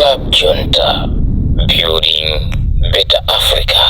Club Junta, building better Africa.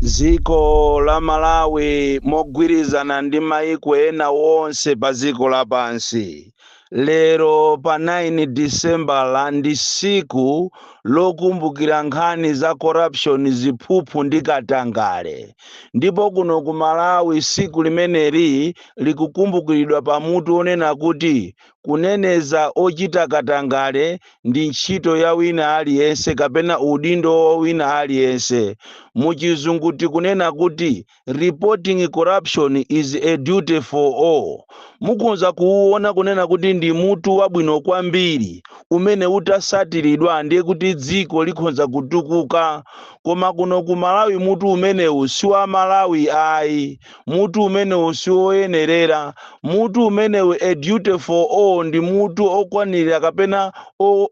Dziko la Malawi mogwirizana ndi maiko ena wonse pa dziko lapansi, lero pa 9 Disembala ndi siku lokumbukira nkhani za corruption, ziphuphu ndi katangale. Ndipo kuno ku Malawi siku limeneli likukumbukiridwa pamutu onena kuti kuneneza ochita katangale ndi ntchito ya wina aliyense kapena udindo wa wina aliyense. Muchizungu tikunena kuti "Reporting corruption is a duty for all." Mukonza kuwuona kunena kuti ndi mutu wabwino kwambiri umene utasatiridwa, ndiye kuti dziko likhonza kutukuka. Koma kuno ku Malawi mutu umenewu si wa Malawi ayi, mutu umenewu si woyenerera. Mutu umenewu, "a duty for all", ndi mutu okwanirira kapena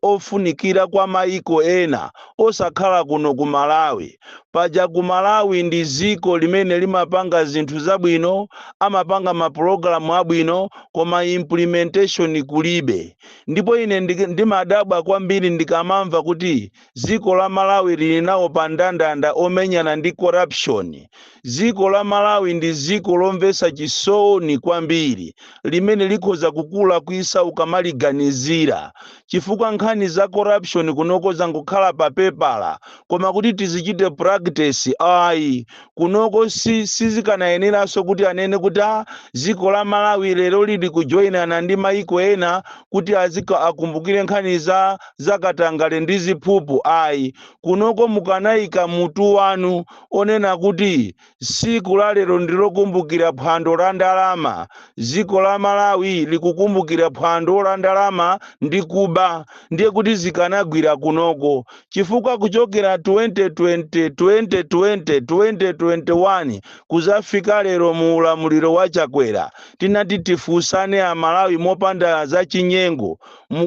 ofunikira kwa maiko ena, osakhala kuno ku Malawi. Paja ku Malawi ndi dziko limene limapanga zinthu zabwino, amapanga mapulogalamu abwino, koma implementation kulibe. Ndipo ine ndimadabwa kwambiri ndikamamva kuti dziko la Malawi lili nawo pa ndandanda omenyana ndi corruption. Dziko la Malawi ndi dziko lomvetsa chisoni kwambiri limene likhoza kukula kuisa ukamaliganizira, chifukwa nkhani za corruption kunoko zangokhala pa pepala, koma kuti tizichite practice ayi. Kunoko sizikanayeneranso kuti anene kuti a dziko la Malawi lero lili kujoyinana ndi maiko ena kuti azika akumbukire nkhani za zakatangale ndi ziphuphu ayi. Kunoko mukanayika mutu wanu onena kuti tsiku la lero ndilokumbukira phwando la ndalama. Dziko la Malawi likukumbukira phwando la ndalama ndi kuba, ndiye kuti zikanagwira kunoko, chifukwa kuchokera 2020, 2020, 2021 kuzafika lero mu ulamuliro wa Chakwera, tinati tifunsane Amalawi mopanda zachinyengo,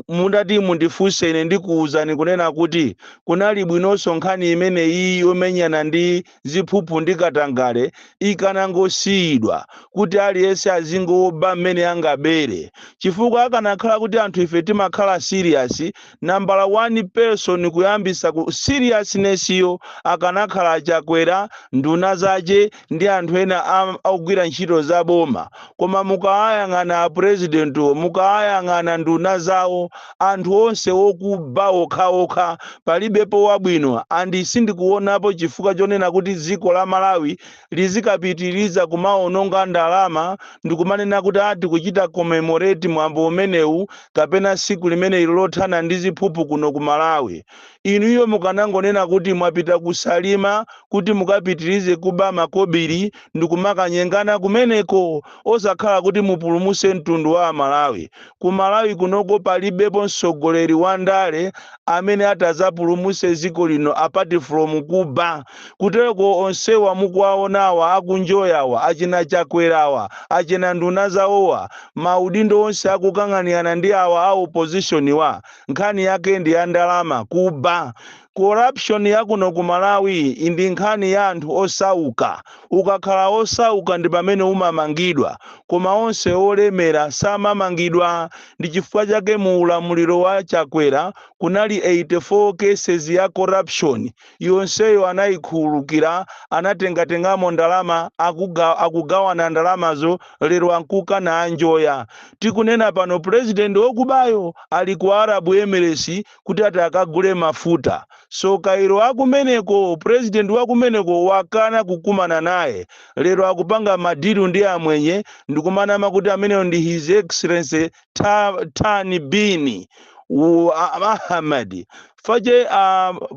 mundati mundifunse ine, ndikuwuzani kunena kuti kunali bwinonso nkhani imene iyi yomenyana ndi ziphuphu ndi katangale ikanangosiyidwa kuti aliyense azingoba mmene angabere, chifukwa akanakhala kuti anthu ife timakhala serious, number one person kuyambisa ku seriousness yo akanakhala Chakwera, nduna zace ndi anthu ena akugwira ntchito za boma. Koma mukayang'ana apresidentiwo, mukayang'ana nduna zawo, anthu onse okuba okhaokha, palibepo wabwino. And sindikuonapo chifukwa chonena kuti dziko la Malawi lizikapitiriza kumaononga ndalama ndikumanena kuti ati kuchita commemorate mwambo umenewu kapena siku limene lothana ndi ziphuphu kuno ku Malawi. Inuyo mukanangonena kuti mwapita kusalima kuti mukapitirize kuba makobiri ndikumakanyengana kumeneko, osakhala kuti mupulumuse mtundu wa Amalawi. Ku Malawi kunoko palibepo mtsogoleri wa ndale amene atazapulumuse dziko lino apart from kuba. Kutereko onsewa mukuwaonawa akunjoyawa, achina Chakwerawa, achina nduna zawowa, maudindo onse akukang'anirana ndi awa a opposition wa, nkhani yake ndi ya ndalama, kuba. Corruption yakuno ku Malawi ndi nkhani ya anthu osauka. Ukakhala osauka ndi pamene umamangidwa, koma onse olemera samamangidwa. Ndi chifukwa chake mu ulamuliro wa Chakwera kunali 84 cases ya corruption, yonseyo anayikhululukira, anatengatengamo ndalama, akugawana ndalamazo. Lero ankukana anjoya. Tikunena pano president wokubayo ali ku Arab Emirates kuti ati akagule mafuta. So Cairo akumeneko, president wakumeneko wakana kukumana naye. Lero akupanga madeal ndi amwenye ndikumanama kuti ameneyo ndi His Excellency Tani Bin Ahmad fache,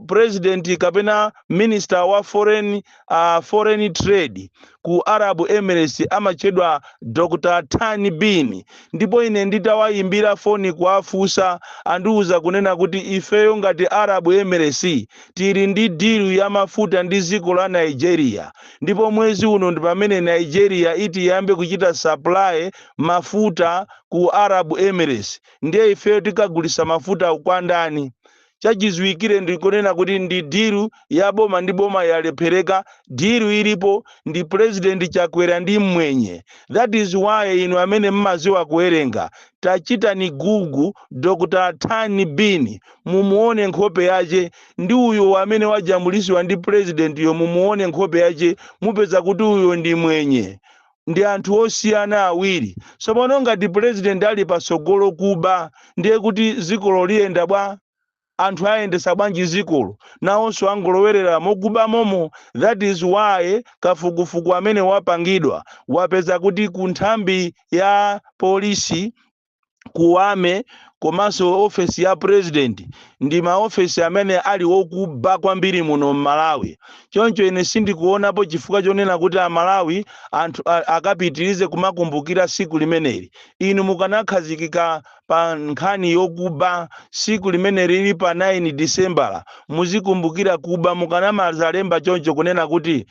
president kapena minister wa foreign trade ku Arab Emirates amachedwa Dr Tani Bin. Ndipo ine nditawayimbira foni kuwafunsa, andiwuza kunena kuti ifeyo ngati Arab Emirates tili ndi deal ya mafuta ndi dziko la Nigeria, ndipo mwezi uno ndi pamene Nigeria iti iyambe kuchita supply mafuta ku Arab Emirates. Ndiye ifeyo tikagulisa mafuta kwa ndani? Chachidziwikire ndikunena kuti ndi deal ya boma ndi boma yalephereka. Deal ilipo ndi President Chakwera ndi Mmwenye. That is why inu amene mmaziwa kuwerenga, tachitani Google Dr Tani Bin, mumuone nkhope yace, ndi uyo amene wajambulisiwa ndi president yo, mumuone nkhope yace, mupeza kuti uyo ndi Mwenye, ndi anthu osiyana awiri. Tsopano ngati president ali pasogolo kuba, ndiye kuti zikolo liyenda bwa? Anthu ayendesa bwanji zikolo? Nawonso angolowerera mokuba momo. That is why kafukufuku amene wapangidwa wapeza kuti ku nthambi ya polisi, ku army, komanso ofesi ya president ndi maofesi amene ali okuba kwambiri muno mMalawi. Choncho ine sindikuonapo chifukwa chonena kuti Amalawi, anthu akapitirize kumakumbukira siku limeneli. Inu mukanakhazikika pa nkhani yokuba, siku limene lili pa 9 Disembala muzikumbukira kuba, mukanamazalemba choncho kunena kuti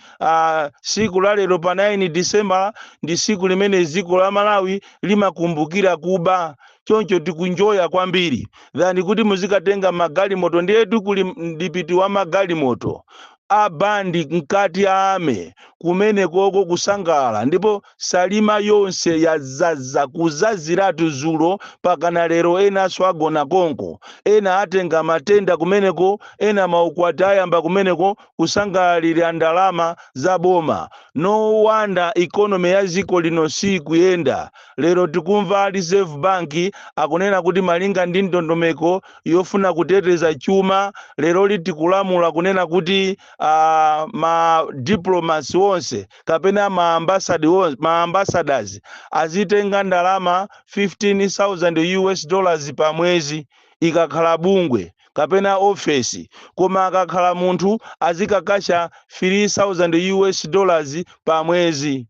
siku la lero pa 9 Disembala ndi siku limene dziko la Malawi limakumbukira kuba, choncho tikunjoya kwambiri, than kuti muzikatenga magalimoto. Ndiyetu kuli mdipiti wa magalimoto a bandi mkati a army kumene koko kusangalala, ndipo Salima yonse yazaza kuzaziratu zulo pakana lero. Enanso agona konko, ena atenga matenda kumeneko, ena maukwati ayamba kumeneko, kusangalalira ndalama za boma. No wonder economy ya dziko lino sikuyenda. Lero tikumva Reserve Bank akunena kuti malinga ndi ndondomeko yofuna kuteteza chuma, lero tikulamula kunena kuti ma diplomats onse kapena ma ambassadors azitenga ndalama 15,000 US dollars pa mwezi ikakhala bungwe kapena ofesi, koma akakhala munthu azikakasha 3000 US dollars pa mwezi.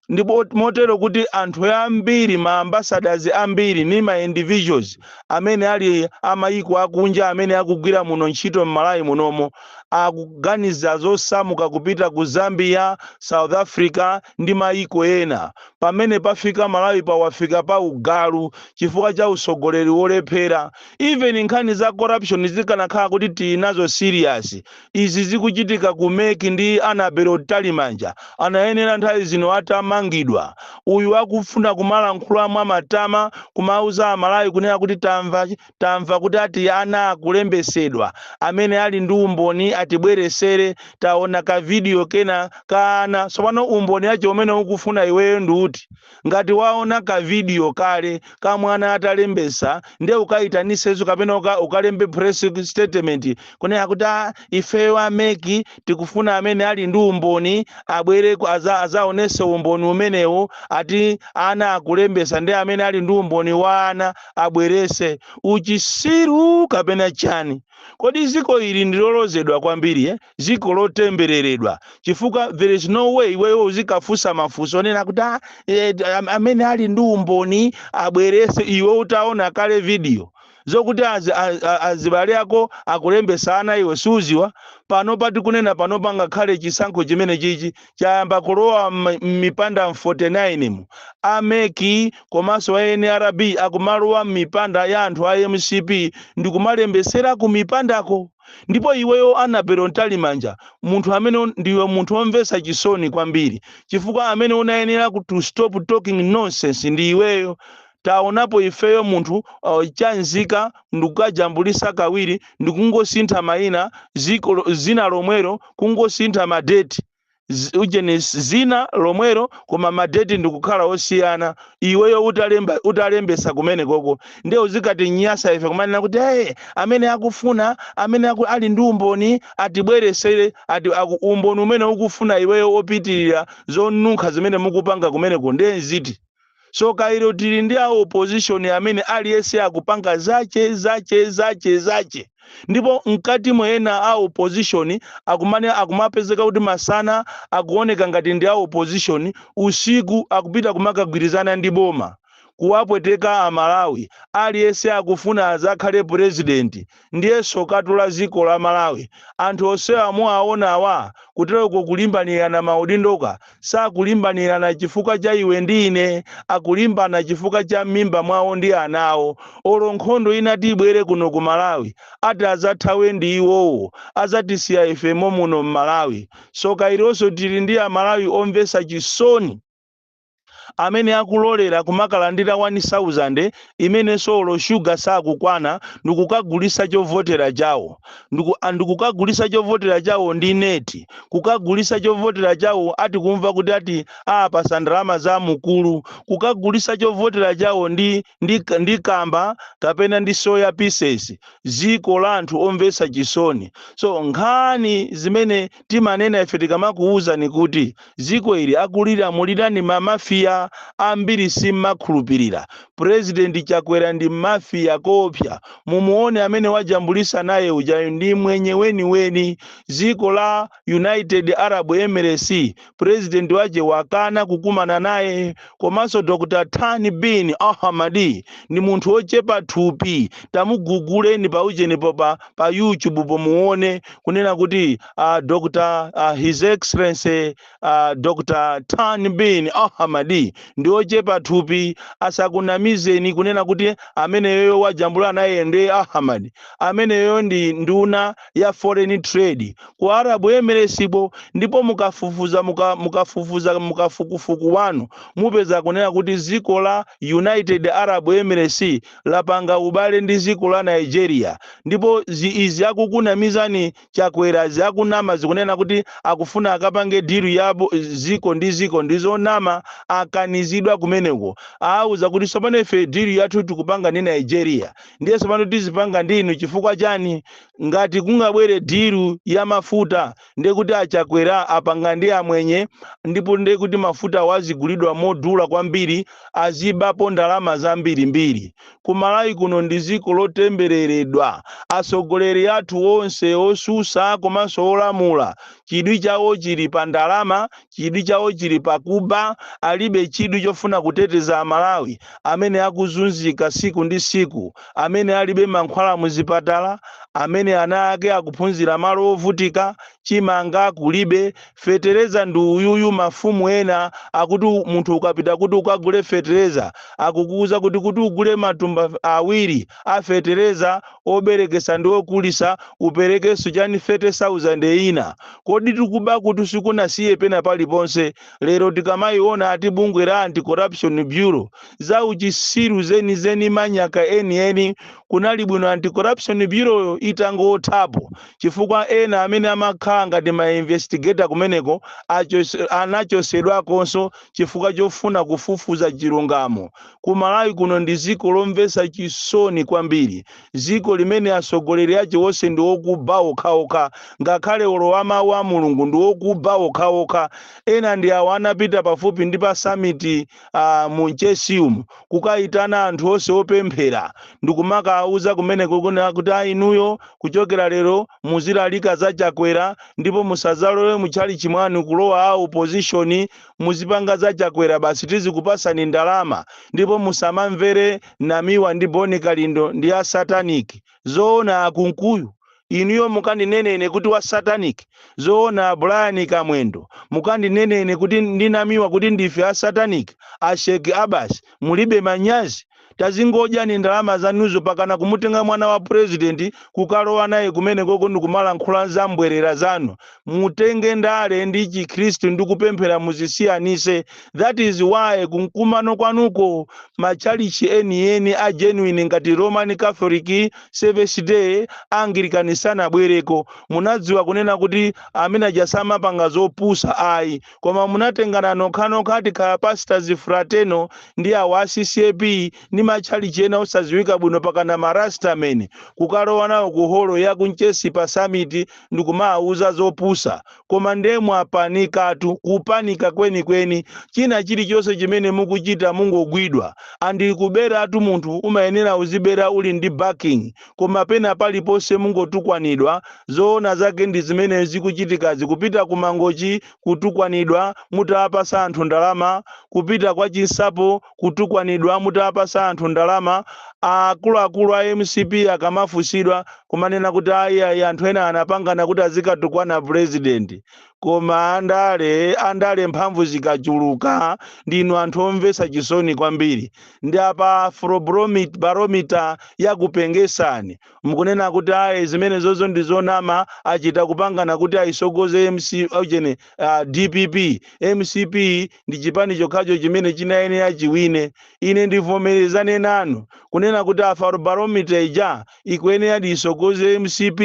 Ndipo motero kuti anthu ambiri, ma ambassadors ambiri ni ma individuals amene ali amayiko akunja amene akugwira muno ntchito m'Malawi munomo, akuganiza zosamuka kupita ku Zambia, South Africa ndi mayiko ena. Pamene pafika Malawi pawafika pa ugalu chifukwa cha usogoleri wolephera. Even nkhani za corruption zikanakhala kuti tili nazo serious, izi zikuchitika ku MEC ndi Annabel Mtalimanja anayenera nthawi zino atamangidwa. Uyu akufuna kumalankhula mwa matama, kumauza Amalawi kunena kuti tamva kuti ati ana akulembesedwa, amene ali ndi umboni atibweresere, taona ka video kena ka ana. Tsopano umboni acho umene ukufuna iweyo ndi uti? Ngati waona ka video kale ka mwana atalembesa, ndiye ukayitanisenso kapena ukalembe press statement kunena kuti, "Ah, ifeyo a MEC tikufuna amene ali ndi umboni abwere azaonese umboni umenewo, ati ana akulembesa, ndi amene ali ndi umboni wa ana abwerese." Uchisiru kapena chani? Kodi ziko ili ndilolozedwa kwambiri, eh? Ziko lotembereredwa, chifukwa there is no way iweyo uzikafunsa mafunso onena kuti, "Ah, amene ali ndi umboni abwerese," iwe utaona kale video zokuti azibale ako akulembesana, iwe suziwa. Pano pati kunena pano, pangakhale chisankho chimene chichi chayamba kulowa m'mipanda 49 mu, a MEC komanso a NRB akumalowa m'mipanda ya anthu a MCP ndikumalembesera ku mipandako. Ndipo iweyo Annabel Mtalimanja, munthu amene ndiwe munthu womvetsa chisoni kwambiri, chifukwa amene unayenera to stop talking nonsense ndi iweyo. Taonapo ifeyo munthu chanzika ndikukajambulisa kawiri, ndikungosintha mayina, ziko zina lomwero, kungosintha madeti, ujeni zina lomwero koma madeti ndikukhala osiyana. Iweyo utalemba, utalembesa kumene koko, ndiye uzikati nyasa ife kumanena kuti, "Hey, amene akufuna, amene ali ndi umboni atibweresere." Ati umboni umene ukufuna iweyo opitirira zonunkha zimene mukupanga kumeneko ndiye nziti? So kairo tili ndi a opposition amene aliyense akupanga zache zache zache zache, ndipo mkati mwena a opposition akumane akumapezeka kuti masana akuoneka ngati ndi a opposition, usiku akupita kumakagwirizana ndi boma. Kuwapweteka Amalawi. Aliyense akufuna azakhale purezidenti. Ndiye sokatula dziko la Malawi. Anthu onsewa muwaonawa kutereko kulimbanirana maudindoka, sakulimbanirana chifukwa cha iwe ndi ine, akulimbana chifukwa cha m'mimba mwawo ndi anawo. Olo nkhondo inati ibwere kuno ku Malawi, ati azathawe ndi iwowo, azatisiya ife momuno m'Malawi. Soka ilonso, tili ndi Amalawi omvetsa chisoni amene akulolera kumakalandira 1000 imenenso olo shuga sakukwana, ndikukagulisa chovotera chawo, ndikukagulisa chovotera chawo ndi neti, kukagulisa chovotera chawo ati kumva kuti ati apasa ndalama za mukulu, kukagulisa chovotera chawo ndi kamba kapena ndi soya pieces. Ziko la anthu omvetsa chisoni. So nkhani zimene timanena ife tikamakuwuzani kuti ziko ili akulilamulira ni mamafiya ambiri, simmakhulupirira. President Chakwera ndi mafiya kopya. Mumuone amene wajambulisa naye uja ndi mwenye weniweni. Ziko la United Arab Emirates, president wache wakana kukumana naye. Komanso Dr Thani bin Ahmadi ndi munthu wochepa thupi. Tamuguguleni pauchenipo pa YouTube pomuone kunena kuti Dr His Excellency Dr Tan bin Ahmadi ndi ochepa thupi. Asakunamizeni kunena kuti ameneyo wajambula naye ndi Ahmad. Ameneyo ndi nduna ya foreign trade ku Arab Emirates po. Ndipo mukafufuza, mukafufuza, mukafukufuku wanu, mupeza kunena kuti dziko la United Arab Emirates lapanga ubale ndi dziko la Nigeria. Ndipo izi akukunamizani Chakwera, ziakunama, zikunena kuti akufuna akapange deal yabo ziko ndi ziko, ndizonama. Akanizidwa kumeneko. Auza kuti tsopano ife deal yathu tikupanga ndi Nigeria, ndiye tsopano tizipanga ndi inu chifukwa chani? Ngati kungabwere deal ya mafuta, ndiye kuti aChakwera apanga ndi amwenye, ndipo ndiye kuti mafuta wazigulidwa modula kwambiri, azibapo ndalama zambirimbiri. Kumalawi kuno ndi ziko lotembereredwa. Atsogoleri athu onse osusa komanso olamula, chidwi chawo chili pa ndalama, chidwi chawo chili pa kuba. Alibe chidwi chofuna kuteteza Amalawi amene akuzunzika siku ndi siku, amene alibe mankhwala muzipatala, amene ana ake akuphunzira malo ovutika, chimanga kulibe, fetereza ndi uyuyu. Mafumu ena akuti munthu ukapita kuti ukagule fetereza, akukuuza kuti ugule matumba 2 a fetereza oberekesa ndi okulisa, uperekenso chani, 30,000 ina. Kodi tikuba kuti sikunasiye pena paliponse? Lero tikamayiona ati bungwe la Anti-Corruption Bureau, za uchisiru zenizeni, manyaka enieni. Kunali bwino Anti-Corruption Bureau itangothapo, chifukwa ena amene amakhala ngati ma investigator kumeneko anachosedwakonso chifukwa chofuna kufufuza chilungamo. Kumalawi kuno ndi ziko lomvetsa chisoni kwambiri, ziko limene atsogoleri ache onse ndi okuba okhaokha. Ngakhale olowa mawu a Mulungu ndi okuba okhaokha. Ena ndi awo anapita pafupi ndi pa summit mu Mchesiumu kukayitana anthu onse opemphera ndikumakawuza kumeneko kunena kuti ainuyo kuchokera lero muzilalika za Chakwera, ndipo musadzalowe mutchalichi mwanu kulowa a opposition, muzipanga za Chakwera basi, tizikupasani ndalama, ndipo musamamvere Namiwa ndi Boni Kalindo, ndi a satanic. Zoona, akunkuyu, inuyo mukandinenene kuti wa satanic? Zoona, Brian Kamwendo, mukandinenene kuti ndinamiwa kuti ndife a satanic? Asheki Abasi, mulibe manyazi? Tazingodyani ndalama zanuzo. Pakana kumutenga mwana wa president kukalowa naye kumene koko ndikumalankhula za mbwerera zanu. Mutenge ndale ndi Chikhristu ndi kupemphera muzisiyanise. That is why kumkumano kwanuko machalichi enieni a genuine ngati Roman Catholic, Seventh Day, Anglican sanabwereko. Munadziwa kunena kuti amene aja samapanga zopusa ayi, koma munatengana nokhanokha, tikhala pastors fraternal ndi awo a CCAP ndi matchalichi ena osadziwika bwino, pakana marastamen, kukalowa nawo ku holo ya kunchesi pa summit ndikumawuza zopusa. Koma ndemwe apanikatu, kupanika kwenikweni. China chilichonse chimene mukuchita mungogwidwa. Andikuberatu, munthu umayenera uzibera uli ndi backing, koma pena paliponse mungotukwanidwa. Zoona zake ndi zimene zikuchitikazi: kupita ku Mangochi kutukwanidwa mutawapasa anthu ndalama, kupita kwa Chinsapo kutukwanidwa mutawapasa anthu ndalama. Akuluakulu a MCP akamafusidwa kumanena kuti ayi ayi, anthu ena anapangana kuti azikatukwana president. Koma andale, andale mphamvu zikachuluka, ndinu anthu omvetsa chisoni kwambiri. Ndi apa Afrobarometer yakupengesani, mukunena kuti ayi, zimene zozo ndi zonama, achita kupangana kuti ayisogoze MC ojene DPP. MCP ndi chipani chokhacho chimene chinayenera chiwine. Ine ndivomerezane nanu kunena kuti Afrobarometer ija ikuyenera isogoze MCP,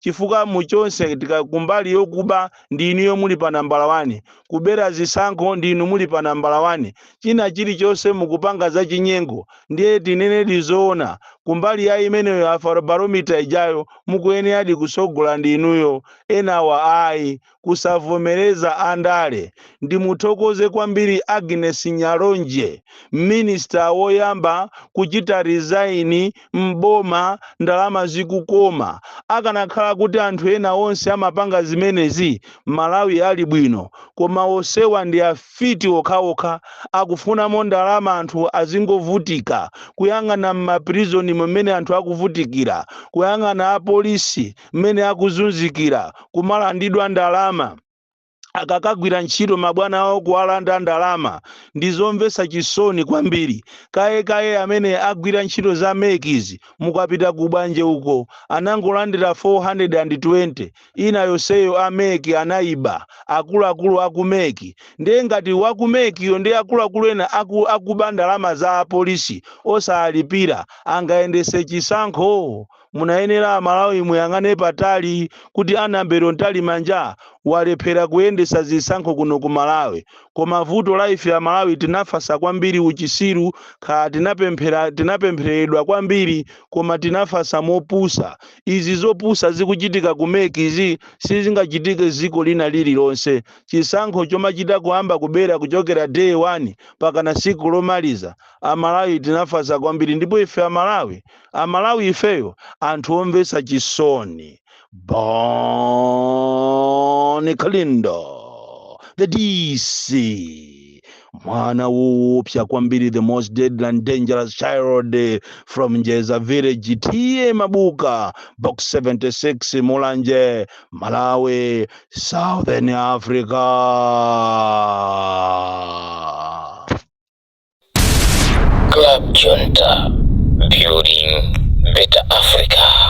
chifukwa muchonse kumbali yokuba ndi inuyo muli pa nambala 1, kubera zisankho ndi inu muli pa nambala 1, china chilichonse mukupanga za chinyengo. Ndiye tinene zoona, kumbali ya imeneyo Afrobarometer ijayo mukuyeneradi kusogola ndi inuyo, enawa ayi. Kusavomereza andale. Ndimuthokoze kwambiri Agnes Nyalonje, minista woyamba kuchita resign mboma ndalama zikukoma. Akanakhala kuti anthu ena onse amapanga zimenezi, Malawi ali bwino. Koma onsewa ndi afiti okhaokha, akufunamo ndalama, anthu azingovutika. Kuyang'ana m'maprizoni mmene anthu akuvutikira, kuyang'ana apolisi mmene akuzunzikira, kumalandidwa ndalama akakagwira ntchito, mabwana awo kuwalanda ndalama, ndizomvetsa chisoni kwambiri. Kaye kaye amene agwira ntchito za MEC zi, mukapita ku Bwanje uko, anangolandira 420, ina yonseyo a MEC anayiba, akuluakulu aku MEC. Ndiye ngati waku MEC yo ndi akuluakulu ena akuba ndalama za apolisi osalipira, angayendese chisankho? Munayenera Amalawi muyang'ane patali kuti Annabel Mtalimanja walephera kuyendesa zisankho kuno ku Malawi. Koma vuto la ife Amalawi, tinafasa kwambiri uchisiru. Kha tinapemphera, tinapempheredwa kwambiri, koma tinafasa mopusa. Izi zopusa zikuchitika ku MEC izi sizingachitike ziko lina lililonse. Chisankho chomachita kuyamba kubera kuchokera day 1 pakana siku lomaliza, Amalawi tinafasa kwambiri. Ndipo ife Amalawi, Amalawi ifeyo anthu omvetsa chisoni. Bon Kalindo, the DC, mwana woopsa kwambiri, the most deadly and dangerous child from Njeza village, T/A Mabuka, Box 76, Mulanje, Malawi, Southern Africa. Club Junta, building better Africa.